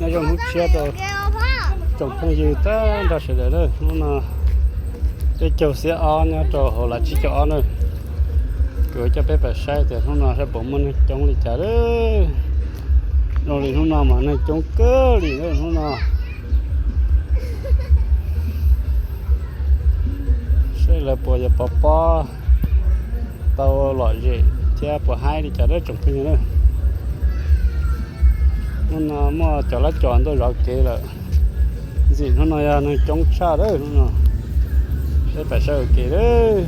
Nyob zoo hnub tshiab rau tsoom phooj ywg tag nrho sawv daws na. Hnub no peb caug xiab ob nyob rau hauv lab tsib caug ob na. Kuv coj peb pais saib tias hnub no saib puas muaj neeg coob li cas lawm. Zoo li hnub no mas neeg coob kawg li hnub no. Saib lawv puas yuav pov pob tau lom zem thiab puas haib li cas lawm tsoom phooj ywg na. Hnub no muaj cov lab cos tuaj zov kev lawm. Ntxim hnub no yog neeg coob tshaj lawm hnub no. Peb pais saib ua ke lawm.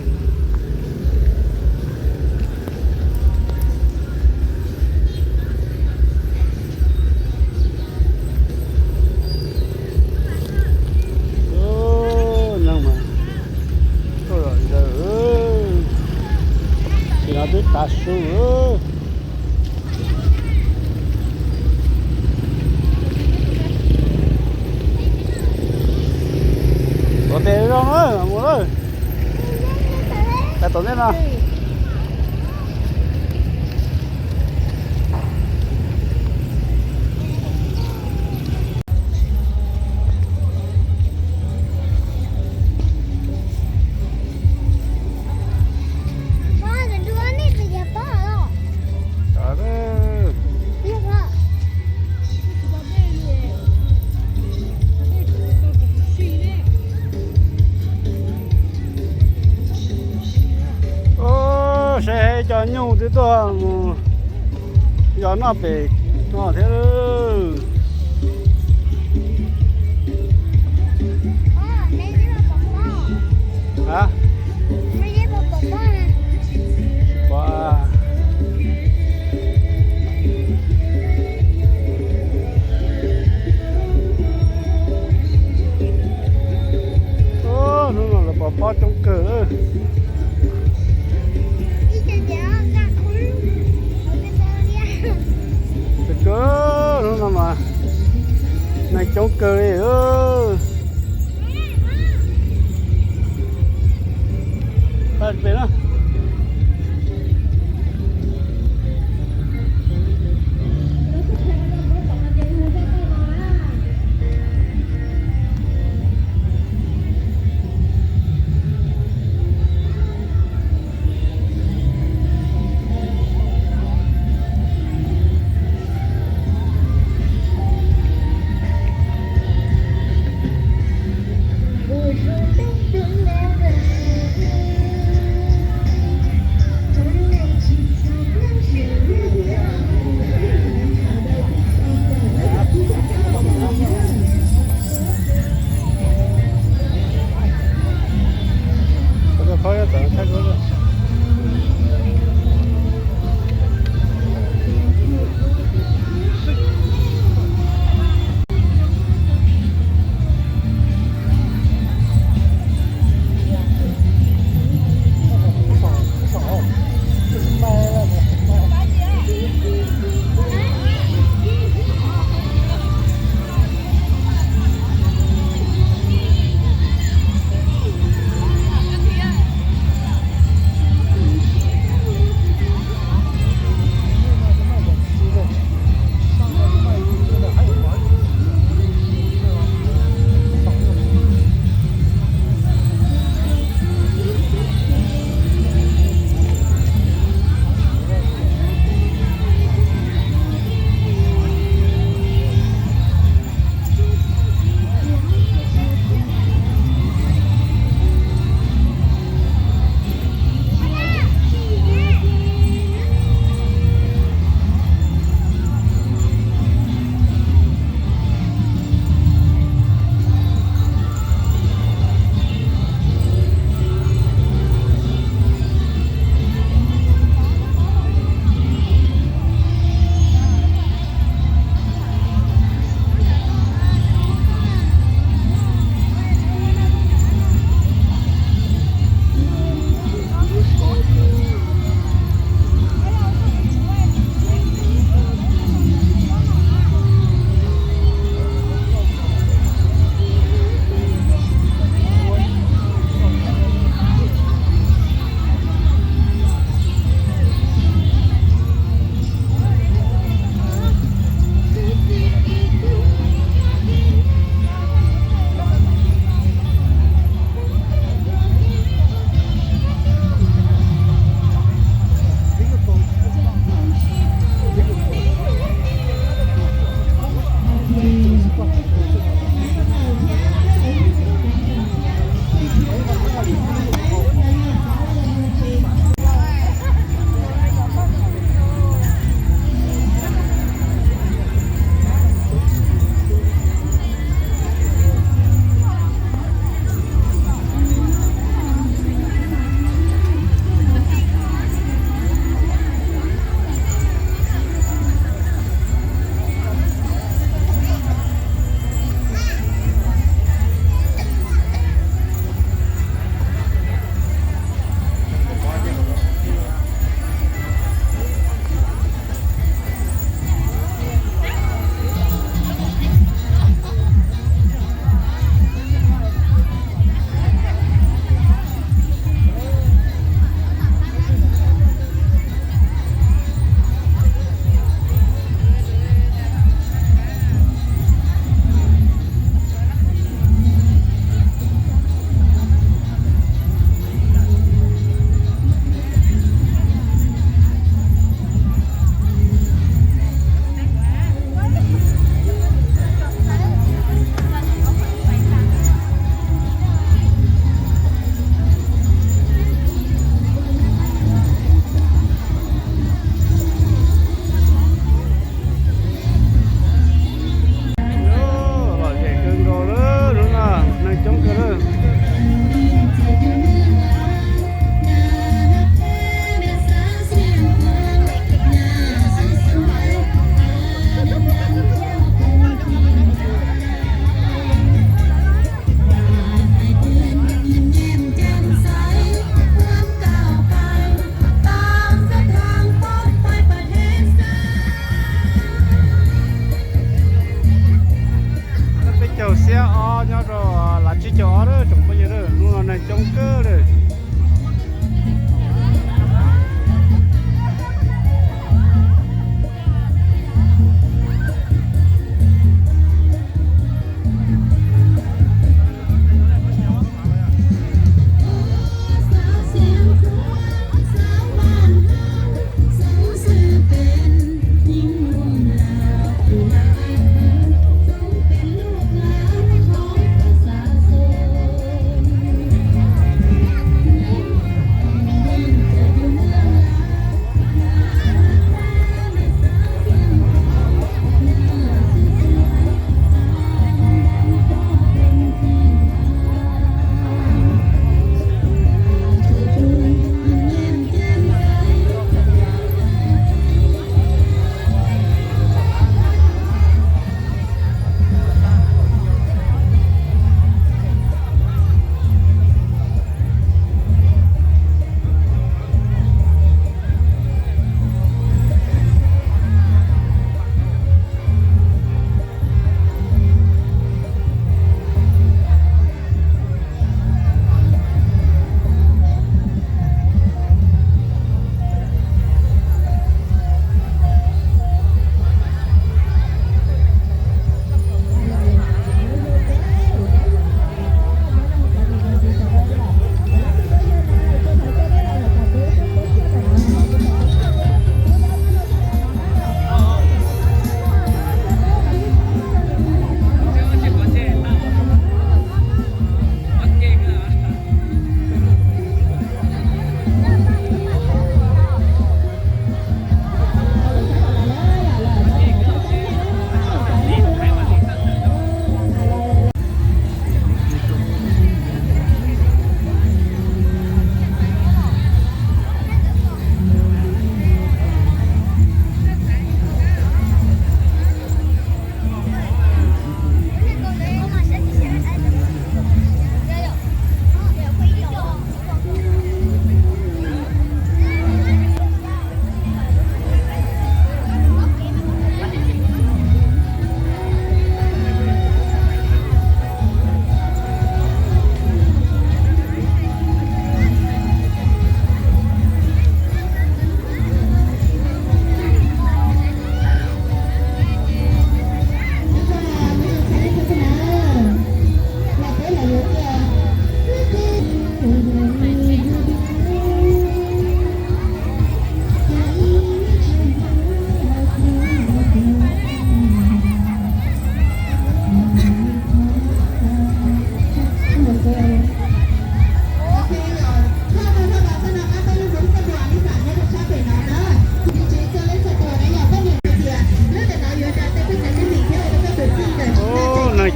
Neeg mas tuaj zom zaws, sim no twb tav su. Tuav tes zoo na mus lawm. Pais tom ntej no. Saib cov nyuj twb tuaj mus yos noj pem no thiab. Hnub no lawv pov pob coob kawg. Kawg, hnub no mas neeg coob kawg li.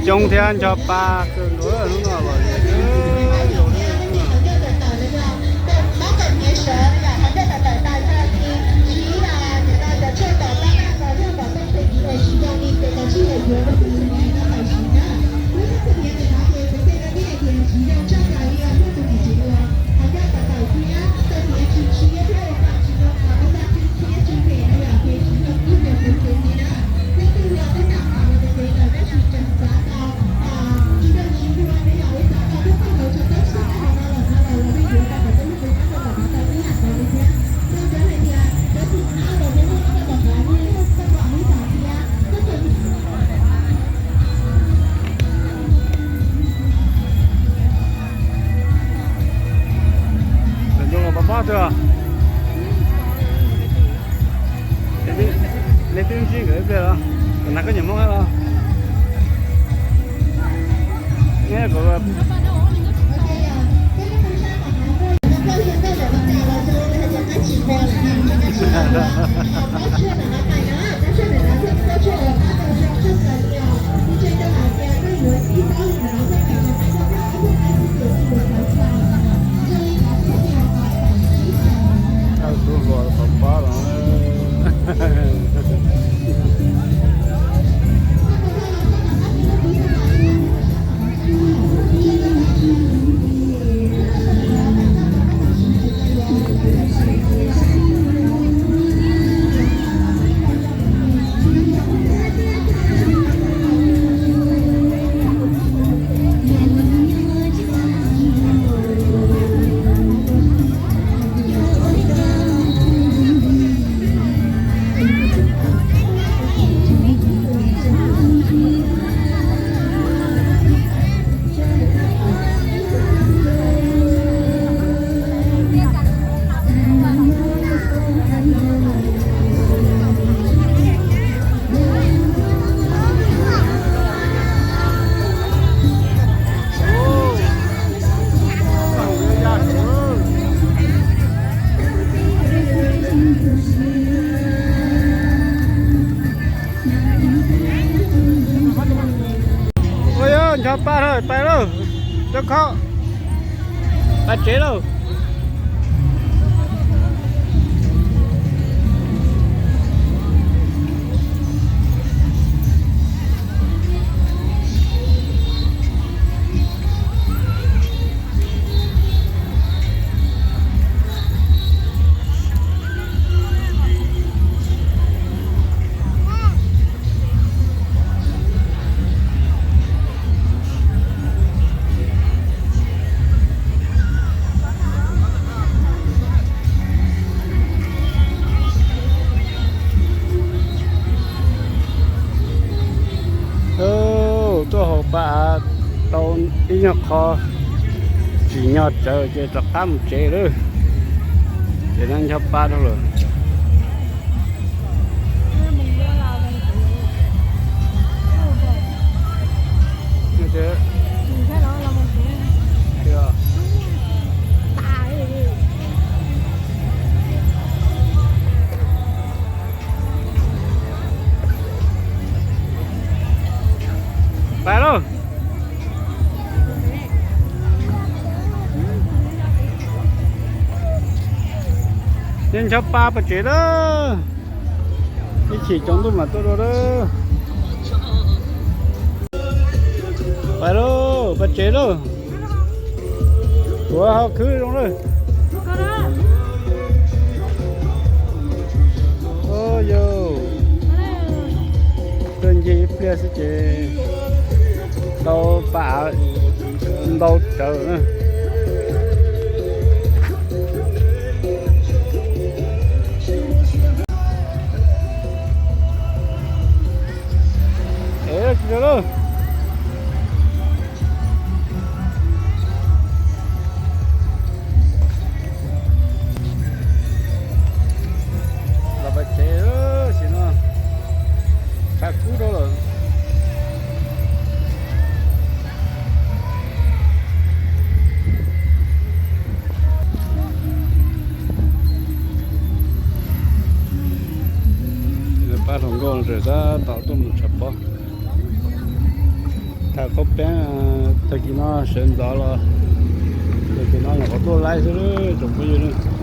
Coob thiab ncho pa kawg nkaus hnub no los. Leej twb ntsib nkawd ib pliag los, kuv hnav koj niam Hmoob los. Ua, ncho pa lawm, pais lauj, cov khob, pais tsev lauj. Tuaj haus pa av tau ib nyuag qho tsim nyog tsawv ces rov qab mus tsev lawm. Ces no ncho pa rau lawm. Pais lauj. Ncho pa pais tsev lawm. Ib chim tsaus ntuj mam tuaj dua lawm. Pais lauj, pais tsev lauj. Tuav hauv khwb zoo lawm. Yog tuaj ncig ib pliag xwb ces tau pa av ntau tsawv na. Los pais tsev sim no tshav kub rau lawm. Pab hluas nkauj ntawm tab tom tuaj mus tshav pob. Thaum qaub peeb, tag kis no sawv ntxov los, tag kis no nyuam qhuav tuaj laib xwb tsoom phooj ywg.